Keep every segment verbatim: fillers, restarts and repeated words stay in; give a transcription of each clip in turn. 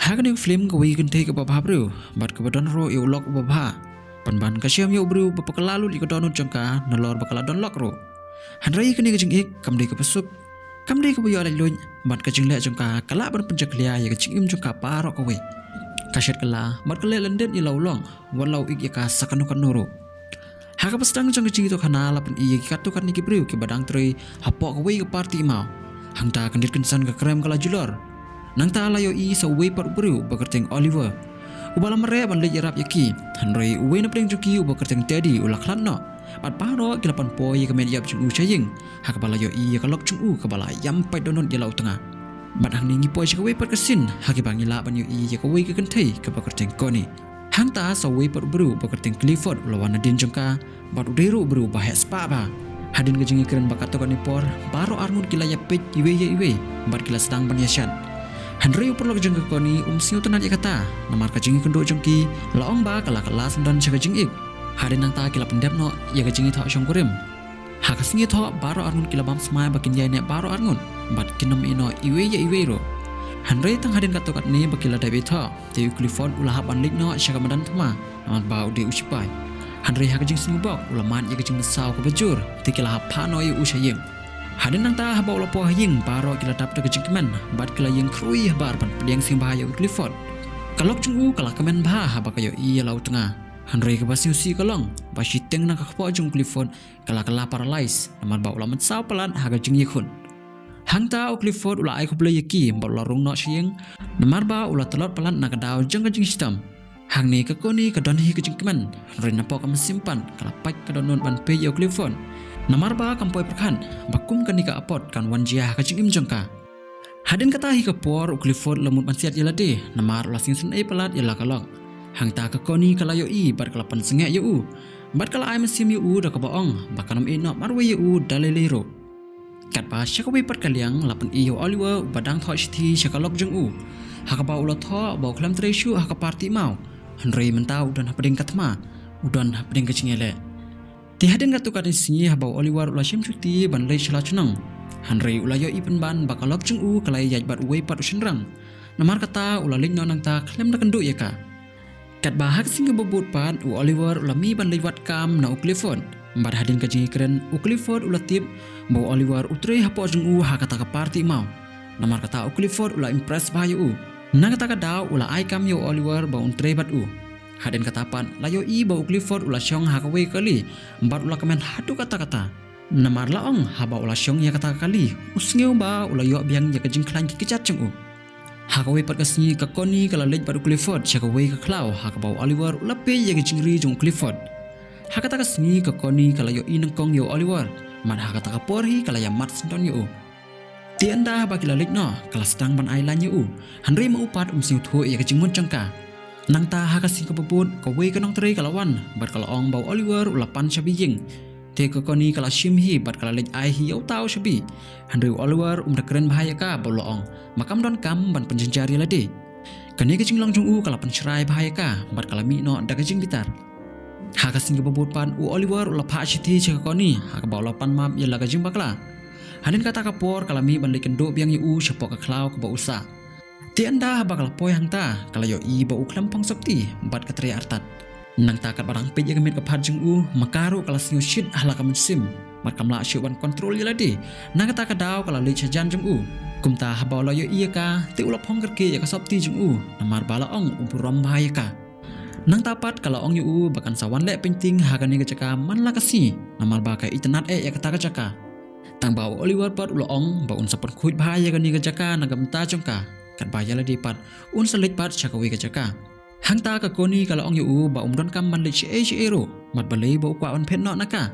Ha kane ka film kawei ka kynthei kaba bhabriew bad kaba don ruh ïa u lok uba bha. Pynban ka shem ïa u briew ba bakla lut ïa ka dohnud jong ka nalor ba ka la don lok ruh. Hynrei kane ka jingïeit kam dei kaba suk, kam dei kaba ïoh laitluid, bad ka jingleh jong ka ka lah ban pynjakhlia ïa ka jingim jong ka baroh kawei. Ka shet kylla bad ka leh lyndet ïa la u lok wat la u ïeit ïa ka sa kano kano ruh. Ha kaba sdang jong ka jingïathuhkhana la pyni ïa ki katto katne ki briew kiba dang trei hapoh kawei ka party maw. Hangta kyndit kynsan ka krem ka la julor. Nangta la ïohi sa uwei pat u briew uba kyrteng Oliver, uba la mareh ban leit ïarap ïa ki. Hynrei uwei na pdeng jong ki uba kyrteng Teddy u la khlad noh, bad baroh ki la pan poi ïa ka met ïap jong u sha ïing, ha kaba la ïohi ïa ka lok jong u kaba la ïam pait dohnud ïa la u tnga. Bad hangne ngi poi sha kawei pat ka scene ha kaba ngi lah ban ïohi ïa kawei ka kynthei kaba kyrteng Connie. Hangta sa uwei pat u briew uba kyrteng Clifford u la wan nadien jong ka, bad u dei ruh u briew ba heh spah bha. Hadien ka jingïakren ba katto katne por, baroh arngut ki la ïapeit iwei ïa iwei bad ki la sdang ban ïashat. Hynrei u paralok jong ka Connie um sngewtynnat ïa kata, namar ka jingïakynduh jong ki la ong ba ka la kylla syndon sha ka jingïeit. Hadien nangta ki la pyndep noh ïa ka jingïathoh shongkurim. Ha ka sngi thoh baroh arngut ki la bam smai ba kin ïaineh baroh arngut bad kin ym ïehnoh iwei ïa iwei ruh. Hynrei tang hadien katto katne ba ki la dep ïathoh, te u Clifford u la hap ban leit noh sha ka madan thma, namar ba u dei u shipai. Hynrei ha ka jingsngewbok u la mad ïa ka jingmynsaw kaba jur, te ki la hap phah noh ïa u sha ïing. Hadien nangta haba u la poi ha ïing, baroh ki la dap da ka jingkmen bad ki la ïeng khrui habar ban pdiang sngewbha ïa u Clifford. Ka lok jong u ka la kmen bha haba ka ïohi ïa la u tnga. Hynrei kaba sngewsih ka long ba shiteng na ka kpoh jong u Clifford ka la kylla paralyse, namar ba u la mynsaw palat ha ka jingïakhun. Hangta u Clifford u la ai khublei ïa ki bad u la rung noh sha ïing, namar ba u la tlot palat na ka daw jong ka jingshitom. Hangne ka Connie ka don hi ka jingkmen, hynrei napoh ka mynsiem pat ka la pait ka dohnud ban peit ïa u Clifford, namar ba kam poi pyrkhat ba kum kane ka apot kan wan jia ha ka jingim jong ka. Hadien kata hi ka por u Clifford u la mut ban siat ïa lade, namar u la sngewsynei palat ïa la ka lok. Hangta ka Connie ka la ïohi bad ka la pynsangeh ïa u, bad ka la ai mynsiem ïa u da kaba ong ba kan ym ïehnoh marwei ïa u da lei lei ruh. Katba sha kawei pat ka liang la pyni ïa u Oliver uba dang thoh shithi sha ka lok jong u, ha kaba u la thoh ba u khlem trei shuh ha ka party maw, hynrei mynta u don hapdeng ka thma, u don hapdeng ka jingïaleh. Te hadien katto katne sngi haba u Oliver u la shim shuti ban leit sha la shnong, hynrei u la ïohi pynban ba ka lok jong u ka la ïaid bad uwei pat u shynrang. Namar kata u la leit noh nangta khlem da kynduh ïa ka. Katba ha ka sngi kaba bud pat u Oliver u la mih ban leit wad kam na u Clifford. Bad hadien ka jingïakren u Clifford u la tip ba u Oliver u trei hapoh jong u ha kata ka party maw. Namar kata u Clifford u la impress bha ïa u. Na kata ka daw u la ai kam ïa u Oliver ba un trei bad u. Hadien kata pat la ïohi ba u Clifford u la shong ha kawei ka kali bad u la kmen haduh katta katta. Namar la ong haba u la shong ïa kata ka kali u sngew ba u la ïoh biang ïa ka jingkhlaiñ ki kjat jong u. Ha kawei pat ka sngi ka Connie ka la leit bad u Clifford sha kawei ka khlaw ha kaba u Oliver u la peit ïa ka jingri jong u Clifford. Ha kata ka sngi ka Connie ka la ïohi nyngkong ïa u Oliver, bad ha kata ka por hi ka la ïamad syndon ïa u. Te ynda haba ki la leit noh ka la sdang ban ai lain ïa u, hynrei ma u pat um sngewthuh ïa ka jingmut jong ka. Nangta ha ka sngi kaba bud kawei ka nongtrei ka la wan bad ka la ong ba u Oliver u la pan shabi ïing. Te ka Connie ka la shim hi bad ka la leit ai hi ïa uta u shabi. Hynrei u Oliver um da kren bha ïa ka bad u la ong ba kam don kam ban pynjynjar ïa lade. Kane ka jinglong jong u ka la pynshrai bha ïa ka bad ka la mih noh da ka jingbitar. Ha ka sngi kaba bud pat u Oliver u la phah shithi sha ka Connie ha kaba u la pan map ïa la ka jingbakla. Hadien kata ka por ka la mih ban leit kynduh biang ïa u shapoh ka khlaw kaba u sah. Te ynda haba ka la poi hangta ka la ïohi ba u khlem phong sopti bad ka trei artat. Nangta katba dang peit ïa ka met ka phad jong u, ma ka ruh ka la sngew shit ha la ka mynsiem bad kam lah shuh ban kontrol ïa lade. Na kata ka daw ka la leit sha jan jong u. Kumta haba u la ïohi ïa ka te u la phong kyrkieh ïa ka sopti jong u, namar ba la ong u burom bha ïa ka. Nangta pat ka la ong ïa u ba kan sa wan leh painting ha kane ka jaka man la ka sngi, namar ba ka itynnad eh ïa kata ka jaka. Tang ba u Oliver pat u la ong ba un sa pynkhuid bha ïa kane ka jaka na ka bynta jong ka, katba ïa lade pat un sa leit pat sha kawei ka jaka. Hangta ka Connie ka la ong ïa u ba um donkam ban leit shaei shaei ruh bad balei ba u kwah ban phet noh na ka.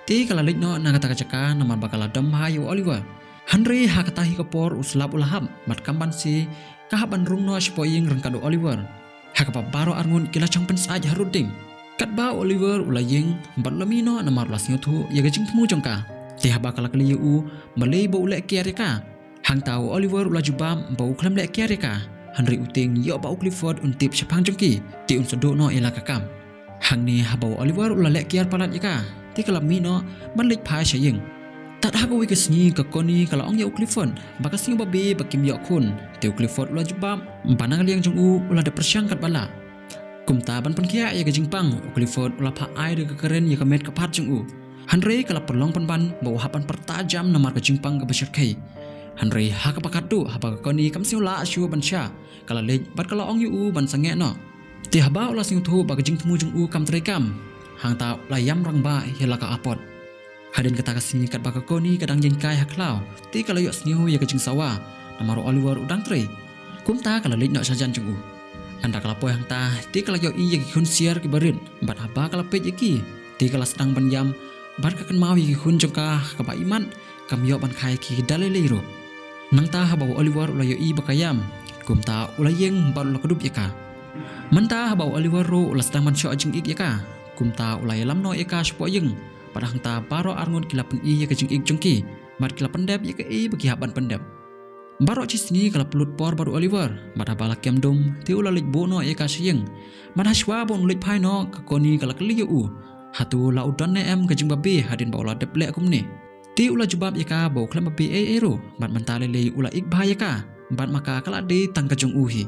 Te ka la leit noh na kata ka jaka namar ba ka la dom bha ïa u Oliver. Hynrei ha kata hi ka por u slap u la hap bad kam ban sngewsih ka hap ban rung noh shapoh ïing ryngkat u Oliver. Ha kaba baroh arngut ki la shong pynsyaid harud ding. Katba u Oliver u la ïeng bad u la mih noh namar u la sngewthuh ïa ka jingthmu jong ka. Te haba ka la kylli ïa u balei ba u leh kiar ïa ka, hangta u Oliver u la jubab ba u khlem leh kiar ïa ka, hynrei u tieng ïoh ba u Clifford un tip shaphang jong ki te un sa duh noh ïa la ka kam. Hangne haba u Oliver u la leh kiar palat ïa ka te ka la mih noh ban leit phai sha ïing. Tad ha kawei ka sngi ka Connie ka la ong ïa u Clifford ba ka sngi ba bud ba kim ïoh khun. Te u Clifford u la jubab ba na ka liang jong u u la dep pyrshang katba lah. Kumta ban pynkhiah ïa ka jingpang, u Clifford u la phah ai da ka kren ïa ka met ka phad jong u. Hynrei ka la pynlong pynban ba u hap ban pyrta jam namar ka jingpang kaba shyrkhei. Hynrei ha kaba khatduh haba ka Connie kam sngew lah shuh ban shah, ka la leit bad ka la ong ïa u ban sangeh noh. Te haba u la sngewthuh ba ka jingthmu jong u kam treikam, hangta u la ïam rangbah ïa la ka apot. Hadien kata ka sngi katba ka Connie ka dang jngai ha khlaw, te ka la ïohsngew ïa ka jingsawa namar u Oliver u dang trei. Kumta ka la leit noh shajan jong u. Ynda ka la poi hangta te ka la ïohi ïa ki khun siar kiba rit, bad haba ka la peit ïa ki te ka la sdang ban ïam bad ka kynmaw ïa ki khun jong ka, kaba imat kam ïoh ban kha ïa ki da lei lei ruh. Nangta haba u Oliver u la ïohi ba ka ïam, kumta u la ïeng bad u la kdup ïa ka. Mynta haba u Oliver ruh u la sdang ban shoh jingïeit ïa ka, kumta u la ïalam noh ïa ka shapoh ïing. Bad hangta baroh arngut ki la pyni ïa ka jingïeit jong ki bad ki la pyndep ïa kaei ba ki hap ban pyndep. Baroh shi sngi ka la pynlut por bad u Oliver, bad haba la kem dum te u la leit buh noh ïa ka sha ïing. Bad hashwa ba un leit phai noh ka Connie ka la kylli ïa u, hato la u don ne em ka jingbabe hadien ba u la dep leh kumne. Te u la jubab ïa ka ba u khlem babe ei ei ruh, bad mynta lei lei u la ïeit bha ïa ka, bad ma ka ka la dei tang ka jong u hi.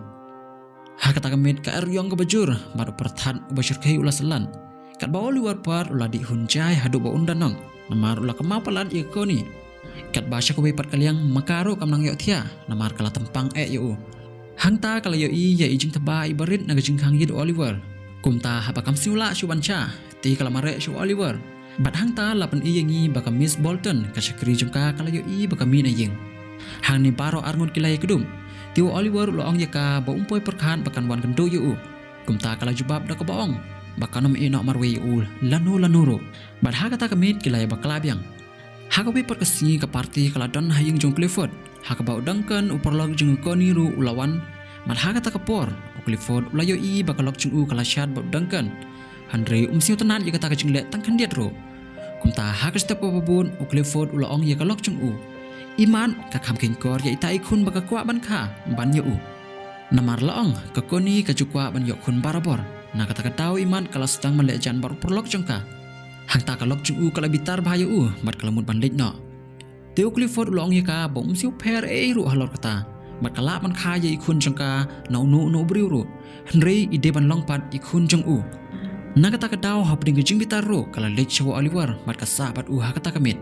Ha kata ka miet ka eriong kaba jur bad u pyrthat uba shyrkhei u la syllan. Katba u Oliver pat u la dih hun jai haduh ba un da nong, namar u la kynmaw palat ïa ka Connie. Katba sha kawei pat ka liang ma ka ruh kam nang ïohthiah namar ka la tympang eh ïa u. Hangta ka la ïohi ïa i jingtbit iba rit na ka jingkhang ïit u Oliver. Kumta haba kam sngew lah shuh ban shah, te ka la mareh sha u Oliver. Bad hangta la pyni ïa ngi ba ka Miss Bolton, ka shakri jong ka, ka la ïohi ba ka mih na ïing. Hangne baroh arngut ki la ïakdup. Te u Oliver u la ong ïa ka ba um poi pyrkhat ba kan wan kynduh ïa u. Kumta ka la jubab da kaba ong ba kan ym ïehnoh marwei ïa u lano lano ruh. Bad ha kata ka miet ki la ïabakla biang. Ha kawei pat ka sngi ka party ka la don ha ïing jong u Clifford, ha kaba u Duncan u paralok jong ka Connie ruh u la wan. Bad ha kata ka por u Clifford u la ïohi ba ka lok jong u ka la shad bad u Duncan. Hynrei um sngewtynnad ïa kata ka jingleh tang khyndiat ruh. Kumta ha ka step kaba bud u Clifford u la ong ïa ka lok jong u, imat ka kham kheiñkor ïa ita i khun ba ka kwah ban kha ban ïa u. Namar la ong ka Connie ka ju kwah ban ïoh khun barabor. Na kata ka daw imat ka la sdang ban leh jan bad u paralok jong ka. Hangta ka lok jong u ka la bitar bha ïa u bad ka la mut ban leit noh. Te u Clifford u la ong ïa ka ba um sngewpher ei ei ruh halor kata, bad ka lah ban kha ïa i khun jong ka na uno uno u briew ruh. Hynrei i dei ban long pat i khun jong u. Na kata ka daw hapdeng ka jingbitar ruh ka la leit sha u Oliver bad ka sah bad u ha kata ka miet.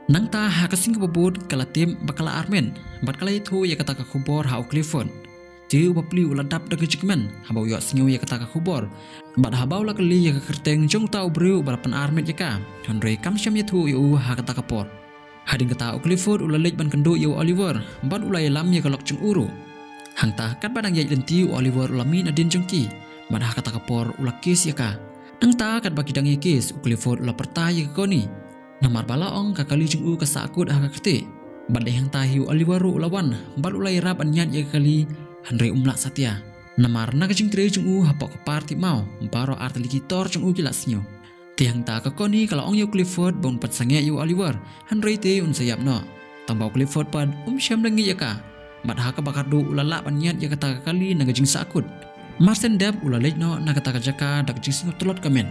Nangta ha ka sngi kaba bud ka la tip ba ka la armet, bad ka la ïathuh ïa kata ka khubor ha u Clifford. Te u bapli u la dap da ka jingkmen haba u ïohsngew ïa kata ka khubor. Bad haba u la kylli ïa ka kyrteng jong uta u briew uba la pynarmet ïa ka, hynrei kam shym ïathuh ïa u ha kata ka por. Hadien kata u Clifford u la leit ban kynduh ïa u Oliver, bad u la ïalam ïa ka lok jong u ruh. Hangta katba dang ïaid lynti u Oliver u la mih nadien jong ki, bad ha kata ka por u la kiss ïa ka. Nangta katba ki dang ïa kiss u Clifford u la pyrta ïa ka Connie. Namar ba la ong ka kali jong u ka sahkut ha ka ktieh. Bad dei hangta hi u Oliver ruh u la wan, bad u la ïarap ban ñiad ïa ka kali, hynrei um lah satia. Namar na ka jingtrei jong u hapoh ka party maw, baroh artylli ki tor jong u ki la sniew. Te hangta ka Connie ka la ong ïa u Clifford ba un pynsangeh ïa u Oliver, hynrei te un sa ïap noh. Tangba u Clifford pat um shym da ngeit ïa ka. Bad ha kaba khatduh u la lah ban ñiad ïa kata ka kali na ka jingsahkut. Marsien dep u la leit noh na kata ka jaka da ka jingsngewtlot ka met.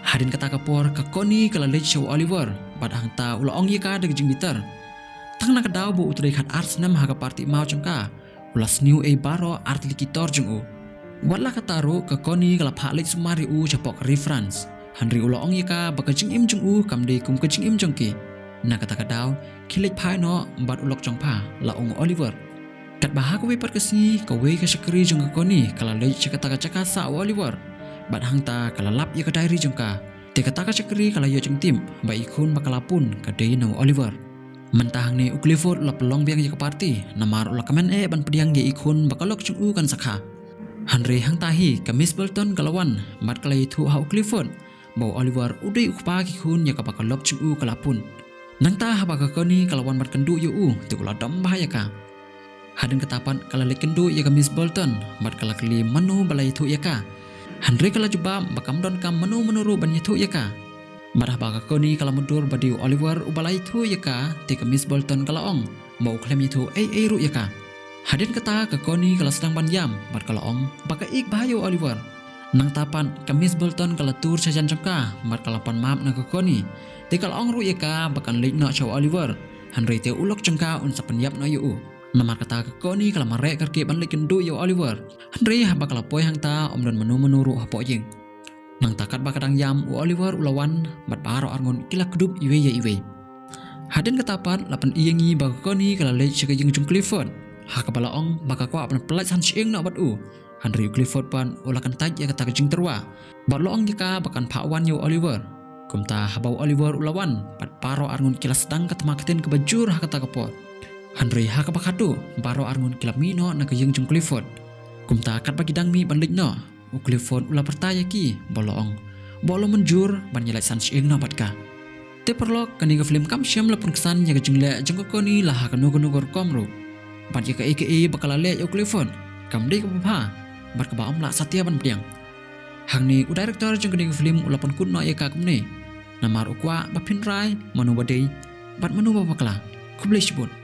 Hadien kata ka por ka Connie ka la leit sha u Oliver, bad hangta u la ong ïa ka da ka jingbitar. Tang na ka daw ba u trei khatar snem ha ka party maw jong ka, u la sniew ei baroh artylli ki tor jong u. Wat la katta ruh ka Connie ka la phah leit sumar ïa u shapoh ka ri France. Hynrei u la ong ïa ka ba ka jingim jong u kam dei kum ka jingim jong ki. Na kata ka daw ki leit phai noh bad u lok jong pha, la ong u Oliver. Katba ha kawei pat ka sngi kawei ka shakri jong ka Connie ka la leit sha kata ka jaka sah u Oliver. Bad hangta ka la lap ïa ka diary jong ka. Te kata ka shakri ka la ïoh jingtip ba i khun ba ka la pun ka dei na u Oliver. Mynta hangne u Clifford u la pynlong biang ïa ka party namar u la kmen eh ban pdiang ïa i khun ba ka lok jong u kan sa kha. Hynrei hangta hi ka Miss Bolton ka la wan bad ka la ïathuh ha u Clifford ba u Oliver u dei u kpa ki khun ïa kaba ka lok jong u ka la pun. Nangta haba ka Connie ka la wan ban kynduh ïa u te u la dom bha ïa ka. Hadien kata pat ka la leit kynduh ïa ka Miss Bolton bad ka la kylli mano ba la ïathuh ïa ka. Hynrei ka la jubab ba kam donkam mano mano ruh ban ïathuh ïa ka. Bad haba ka Connie ka la mutdur ba dei u Oliver uba la ïathuh ïa ka, te ka Miss Bolton ka la ong ba u khlem ïathuh ei ei ruh ïa ka. Hadien kata ka Connie ka la sdang ban ïam bad ka la ong ba ka ïeit bha ïa u Oliver. Nangta pat ka Miss Bolton ka la tur shajan jong ka bad ka la pan map na ka Connie. Te ka la ong ruh ïa ka ba kan leit noh sha u Oliver, hynrei te u lok jong ka un sa pynïap noh ïa u. Namar kata ka Connie ka la mareh kyrkieh ban leit kynduh ïa u Oliver, hynrei haba ka la poi hangta ym don mano mano ruh hapoh ïing. Nangta katba ka dang ïam, u Oliver u la wan bad baroh arngut ki la kdup iwei ïa iwei. Hadien kata pat la pyni ïa ngi ba ka Connie ka la leit sha ka ïing jong u Clifford, ha kaba la ong ba ka kwah ban pyllait san shyieng noh bad u. Hynrei u Clifford pat u la kyntait ïa kata ka jingtyrwa bad u la ong ïa ka ba kan phah wan ïa u Oliver. Kumta haba u Oliver u la wan bad baroh arngut ki la sdang ka thma ktien kaba jur ha kata ka por. Hynrei ha kaba khatduh baroh arngut ki la mih noh na ka ïing jong u Clifford. Kumta katba ki dang mih ban leit noh, u Clifford u la pyrta ïa ki bad u la ong ba u la mynjur ban ïalait san shyieng noh bad ka. Te paralok, kane ka film kam shym la pynksan ïa ka jingleh jong ka Connie la ha kano kano ka rukom ruh. Bad ïa kaei kaei ba ka la leh ïa u Clifford kam dei kaba bha bad kaba ym lah satia ban pdiang. Hangne u director jong kane ka film u la pynkut noh ïa ka kumne namar u kwah ba phin rai mano ba dei bad mano ba bakla. Khublei shibun.